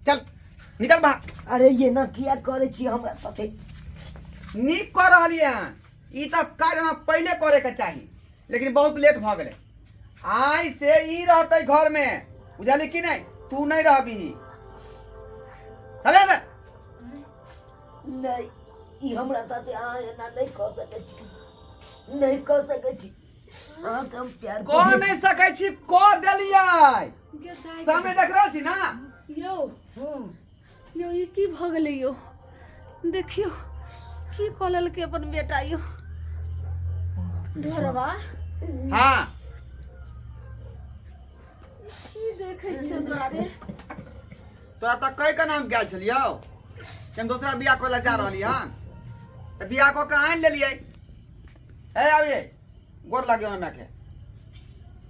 चल निकल बाहर। अरे ये ना किया करे छी हमरा साथे? नीक कऽ रहलियै हन। ई तऽ काज हमरा पहिले करे के चाही, लेकिन बहुत लेट भऽ गेलै। आइ से ई रहतै घर में, बुझली कि नहीं? तू नहीं रहबी। चले ने। नहीं, ई हमरा साथे अहाँ एना नहीं कऽ सकै छी, नहीं कऽ सकै छी। अहाँके हम प्यार कऽ करै नहीं सकै छी, कऽ देलियै। गे दाइ। सामने देख रहल छी ना? यौ। छी। यौ, ई की भऽ गेलै यौ? देखियौ की कऽ लेलकै अपन बेटा यौ ढोरबा। हाँ। की देखै छियौ तोरा रे? तोरा तऽ कहि के नाम गेल छलियौ कि हम दोसरा बियाह करै लए जा रहली हन, तऽ बियाह कऽ के आनि लेलियै। हे आबियै, गोर लागियौ हमरा के।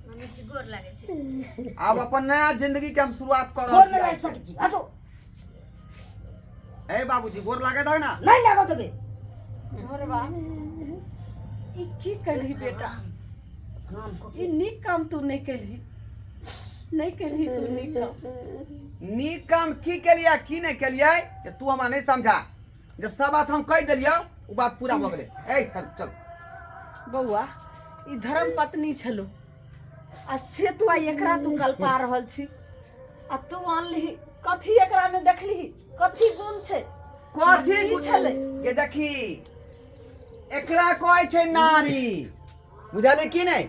मम्मी जी, गोर लागै छै। आब अपन नया जिंदगी के हम शुरुआत कर गोर रहल नहि लागि छी। सकै छी, हटो। हे बाबूजी, गोर लागे दे ना। नहीं लागऽ देबै। ढोरबा, ई की केलही बेटा? काम कऽ ई नीक काम तू नहि केलही, नहि केलही तू नीक काम। नीक काम की केलियै की नहि केलियै से तू हमरा नहीं समझा। जब सब बात हम कहि देलियौ, ओ बात पूरा भऽ गेलै। ए चल चल। बौआ, ई धर्म पत्नी छलो आ से तू आइ एकरा तू कल्पा रहल छी आ तू आनलिही। कथी एकरा में देखलिही? कथी गुण छै? कथी की गुण छलै? ये देखी, एकरा कहै छै नारी, बुझलियै की नहि?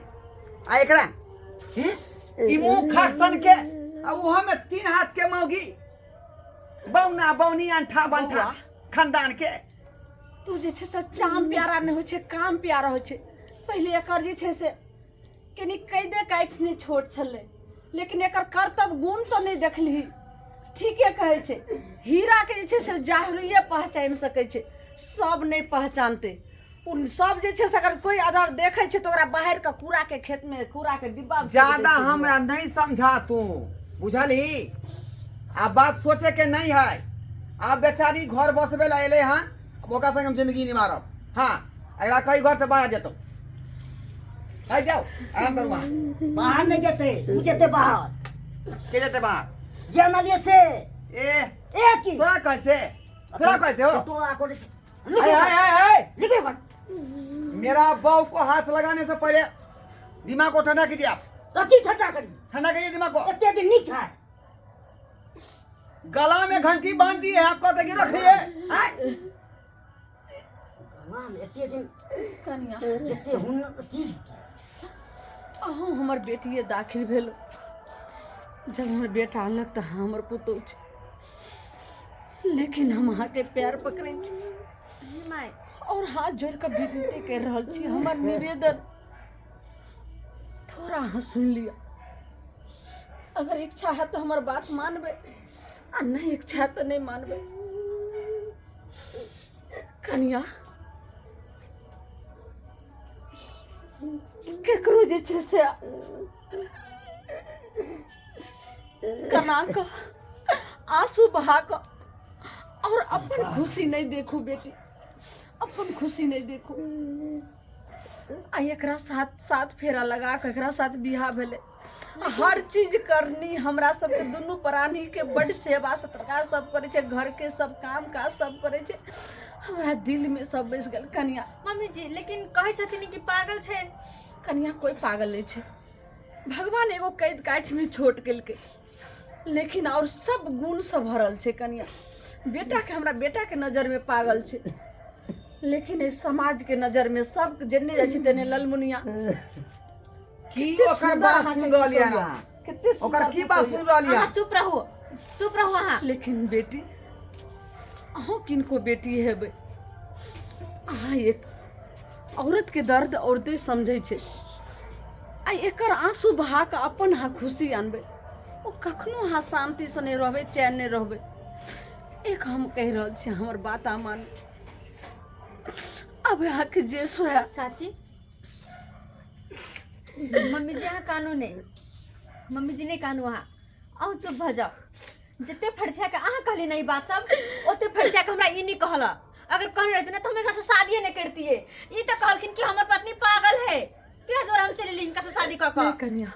आ एकरा हम्म? ई मुंह खाक सन के आ ओहो में तीन हाथ के मौगी, बौना बौनी अंठा बंठा। बौआ। खानदान के। तू जे छै से चाम प्यारा नहि होइ छै, काम प्यारा होइ छै। पहिले एकर जे छै से कनि कैदे काटि नहि छोट छलै, लेकिन एकर कर्तव्य गुण तऽ नहि देखलही। ठीके कहै छै, हीराके जे छै से जाहरुए पहचानि सकै छै, सब नहि पहचानतै। ओ सब जे छै से अगर कोइ अगर देखै छै तऽ ओकरा बाहर कऽ कूड़ाके खेतमे कूड़ाके डिब्बा ज्यादा हमरा नहीं समझा तू, बुझलही? आ बात सोचे के नहीं है। आब बेचारी घर बसबे ला एले हन, अब ओकरा संग हम जिंदगी निमारब। हाँ, एकरा कही घर से बाहर जेतो है, जाओ आराम करू वहाँ। बाहर नहीं जेतै, उ जेतै बाहर। के जेते बाहर? जे अनलियै से। ए। ए की? तोरा कैसे, तोरा कैसे हो? तोरा कोने हाय हाय हाय हाय। निकल घर। मेरा बहू को हाथ लगाने से पहले दिमाग को ठंडा कीजिए आप। कथी ठंडा करी? ठंडा कीजिए दिमाग को। एते दिन नीक छै। गला में घंटी बांध दी है आपको तो रखिए। आय। गला में एते दिन कनिया एते हुन की? अहूँ हमर बेटिए दाखिल भेल। जब हमर बेटा आनलक तऽ हमर पुतहु छै, लेकिन हम अहाँके पैर पकड़ै छी माय और हाथ जोड़ कऽ विनती कर रहल छी, हमर निवेदन थोड़ा अहाँ सुन लिअ। अगर इच्छा है तऽ हमर बात मानबै आ नहीं इच्छा है तऽ नहीं मानबै। कनिया, केकरो जे छै से कना कऽ आंसू बहा कऽ और अपन खुशी नहीं देखू बेटी, अपन खुशी नहीं देखू। आ एकरा साथ साथ फेरा लगा कऽ एकरा साथ बियाह भेलै, हर चीज करनी, हमरा सबके दुनू प्राणी के बड सेवा सत्कार सब करै छै, घरके सब काम काज सब करै छै। हमरा दिल में सब बसि गेल कनिया। मम्मी जी, लेकिन कहै छथिन कि पागल छै। कनिया, कोई पागल नहीं छै। भगवान एगो कैद काठि में छोट केलकै, लेकिन और सब गुण से भरल छै कनिया। बेटा के, हमरा बेटा के नजर में पागल छै, लेकिन एहि समाज के नजर में सब जेने जाइ छै तेने ललमुनिया। की कते ओकर सुंदर बात अहाँके सुन रहलियै पुतोहु अहाँ? कते सुंदर ओकर की बात पुतोहु। सुन रहलियै? अहाँ चुप रहू, चुप रहू अहाँ। लेकिन बेटी, अहूँ किनको बेटी हेबै। अहाँ एक औरत के दर्द औरते समझै छै। आ एकर आंसू बहा कऽ अपन अहाँ खुशी आनबै, ओ कखनो अहाँ शान्तिसँ नहि रहबै, चैन नहि रहबै। एक हम कहि रहल छी, हमर बात अहाँ मानू। आब अहाँके जे सोहे। चाची, मम्मी जी, अहाँ कानू नहि। मम्मी जी, नहि कानू अहाँ, अहूँ चुप भऽ जाउ। जते फरिछा के अहाँ कहली नहीं बात सब, ओते फरिछा के हमरा ई नहीं कहला। अगर कहने रहते ना तो हम एकरा से शादिए नहीं करतिए। ई तो कहलखिन कि हमर पत्नी पागल है, ते दुआरे हम चलि एली हिनका से शादी कऽ नहीं कऽ। कनिया,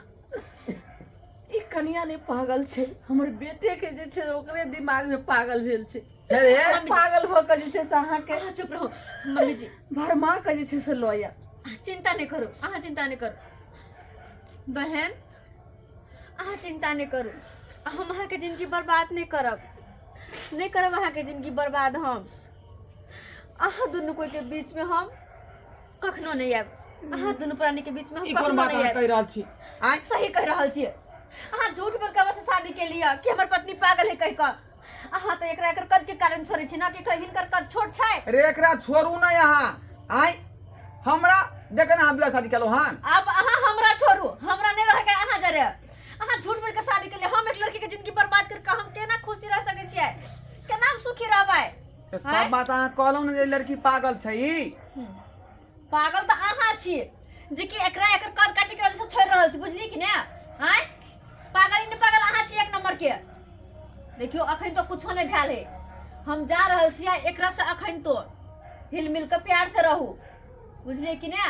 ई कनिया नहि पागल छै, हमर बेटे के जे छै ओकरे दिमाग में पागल भेल छै। हे रे, पागल भऽ कऽ जे छै से अहाँके, अहाँ चुप रहू मम्मी जी। भरमा कऽ जे छै से लऽ आयत। अहाँ चिंता नहि करू, अहाँ चिंता नहि करू बहन, अहाँ चिंता नहि करू। हम अहाँके जिंदगी बर्बाद नहि करब, नहि करब अहाँके जिंदगी बर्बाद। हम अहाँ दुनू कोई के बीच में हम कखनो नहीं आयब। अहाँ दुनू प्राणी के बीच में हम ई कोन कखनो बात नहीं अहाँ आयब। कहि रहल छी आँय? सही कहि रहल छियै। अहाँ झूठ बोल के से शादी के लिए कि हमर पत्नी पागल है कहि कऽ, अहाँ तऽ एकरा एकर कद के कारण छोड़ै छी ना कि हिनकर कद छोट छै। रे एकरा छोड़ू ना यहाँ। आँय, हमरा देख ना, हम बियाह शादी केलहुँ हन। आब अहाँ हमरा छोड़ू, हमरा नहीं रहे के अहाँ जरे। अहाँ झूठ बोल के शादी के लिए हम एक लड़की के जिंदगी बर्बाद करके हम केना खुशी रह सकै छियै, केना हम सुखी रहबै? तऽ सब बात अहाँ कहलहुँ ने जे लड़की पागल छै ई। पागल तऽ अहाँ छी जे कि एकरा एकर कद काटे के वजह से छोड़ि रहल छी, बुझलियै कि ने? आँय, पागल ही ने पागल अहाँ छी एक नंबर के। देखियौ अखन तो कुछो नहीं भेल है, हम जा रहल छियै एकरा से। अखन तो हिल मिल के प्यार से रहू, बुझलियै कि ने?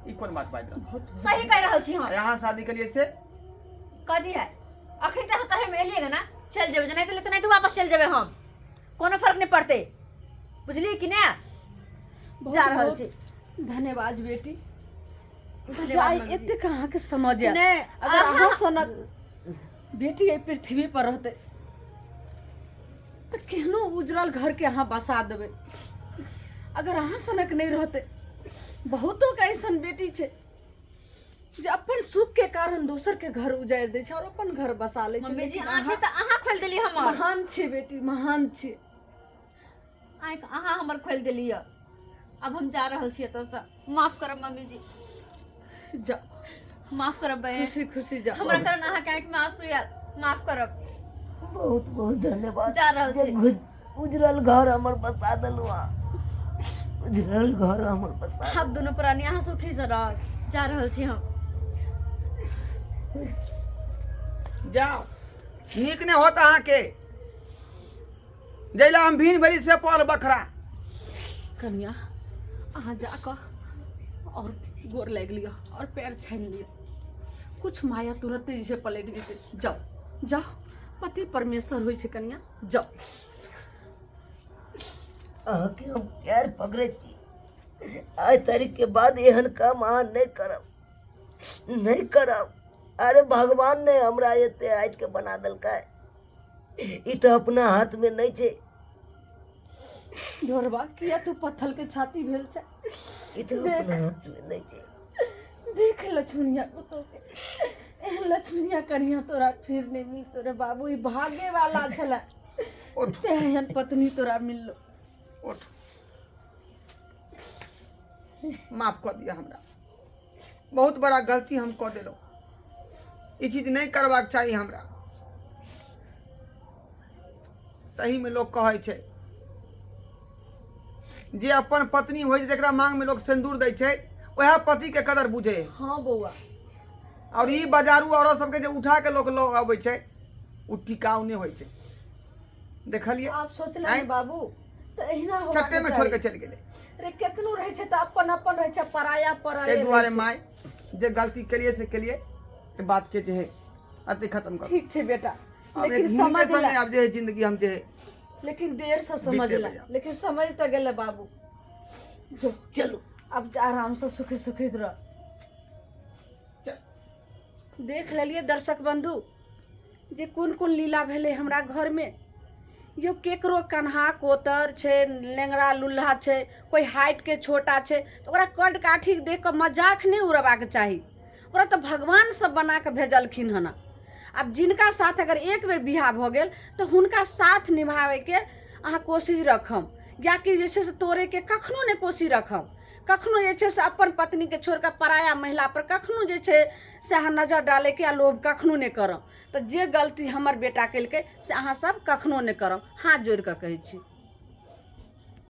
ई कोन बात बाजि रहल छी? सही कहि रहल छी हम। यहाँ शादी के लिए से कथी है? अखन तऽ अहाँ कहे में एलियै ना, चलि जेबै। नहि तऽ नहि तऽ वापस चलि जेबै हम, कोनो फर्क नहि पड़तै, बुझलियै कि ने? जा रहल बहुत छी। धन्यवाद बेटी। धन्यवाद जाय मम्मी जी। एतेक अहाँके समझ आयल। नहि, अगर अहाँ सनक बेटी एहि पृथ्वी पर रहतै तऽ केहनो उजड़ल घरके अहाँ बसा देबै। अगर अहाँ सनक नहि रहतै, बहुतो के ऐसन बेटी छै जे अपन सुख के कारण दोसर के घर उजाड़ि दै छै और अपन घर बसा लै छै। मम्मी जी, लेकिन आँखि तऽ अहाँ खोलि देलियै हमर। महान छै बेटी, महान छै। आँखि अहाँ हमर खोलि देलियै। अब हम जा रहल छी एतऽसँ। माफ करब मम्मी जी। जाओ। माफ करब बहन। खुशी खुशी जाओ। हमरा कारण अहाँके आँखिमे आंसू आयल, माफ करब। बहुत बहुत धन्यवाद। जा रहल जे छी। उजरल घर हमर बसा देलहुँ अहाँ। उजरल घर हमर बसा। आब दुनू प्राणी अहाँ सुखी से रहब। जा रहल छी हम। जाओ, नीक नहि होत अहाँके। जैला हम भीन भेली से पल बखरा। कनिया, अहाँ जाकऽ और गोर लागि लिअ और पैर छानि लिअ। कुछ माया तुरंते जे छै पलटि जेतै। जाओ जाओ, पति परमेश्वर होइ छै कनिया, जाओ। अहाँके हम पैर पकड़ै छी, आइ तारीख के बाद एहन काम अहाँ नहि करब, नहि करब। अरे भगवान ने हमरा एते हाइट के बना देलकै, ई तऽ अपना हाथ में नहि छै। ढोरबा, किया तू पत्थर के छाती भेल छै? ई तऽ देख। अपना हाथ में नहि छै। देख लक्ष्मणिया पुतोह के, एहन लक्ष्मणिया कनिया तोरा फिर नहि मिलतो रे बाबू। ई भागे वाला छलै उठ। तें एहन पत्नी तोरा मिललो। उठ, माफ कऽ दिअ हमरा, बहुत बड़ा गलती हम कऽ देलहुँ। ई चीज नहि करबाक चाही हमरा। सहीमे लोक कहै छै जे अपन पत्नी होइ छै, जकरा मांगमे लोक सिन्दूर दै छै, वएह पतिके कदर बुझै है। हाँ बौआ। और ई बाजारू औरत सबके जे उठा के लोक लऽ अबै छै, ओ टिकाउ नहि होइ छै। देखलियै? आब सोचले आँय? ने बाबू, तऽ एहिना होबाक चट्टे में छोड़ के चाही। चलि गेलै। रे केतनो रहै छै तऽ अपन अपन रहै छै, पराया पराये ताहि रहै दुआरे छै। माय, जे गलती केलियै से केलियै, ई बात के जे है अति खत्म करू। ठीक छै बेटा, आब एक लेकिन हिनके समझ संगे ले। आब जे है जिंदगी हम जे है लेकिन देर से समझ बीते ले। भैया। लेकिन समझ तऽ गेलै बाबू। जो। चलू। अब जा, आराम से सुखी सुखी रह। चल। देख लेलियै दर्शक बंधु जे कोन कोन लीला भेलै हमरा घरमे। यौ, केकरो कन्हा कोतर छै, लेंगड़ा लुल्हा छै, कोइ हाइटके छोटा छै, तऽ ओकरा कद काठी देख कऽ मजाक नहि उड़ेबाक चाही। ओकरा तऽ भगवान सब बना कऽ भेजलखिन हन। आब जिनका साथ अगर एक बेर बियाह भऽ गेल तऽ हुनका साथ निभाबैके अहाँ कोशिश रखम, या कि जे छै से तोड़ैके कखनो नहि कोशिश रखब। कखनो जे छै से अपन पत्नीके छोड़ि कऽ पराया महिलापर कखनो जे छै से अहाँ नजर डालैके आ लोभ कखनो नहि करब। तऽ जे गलती हमर बेटा केलकै से अहाँ सब कखनो नहि करब, हाथ जोड़ि कऽ कहै छी।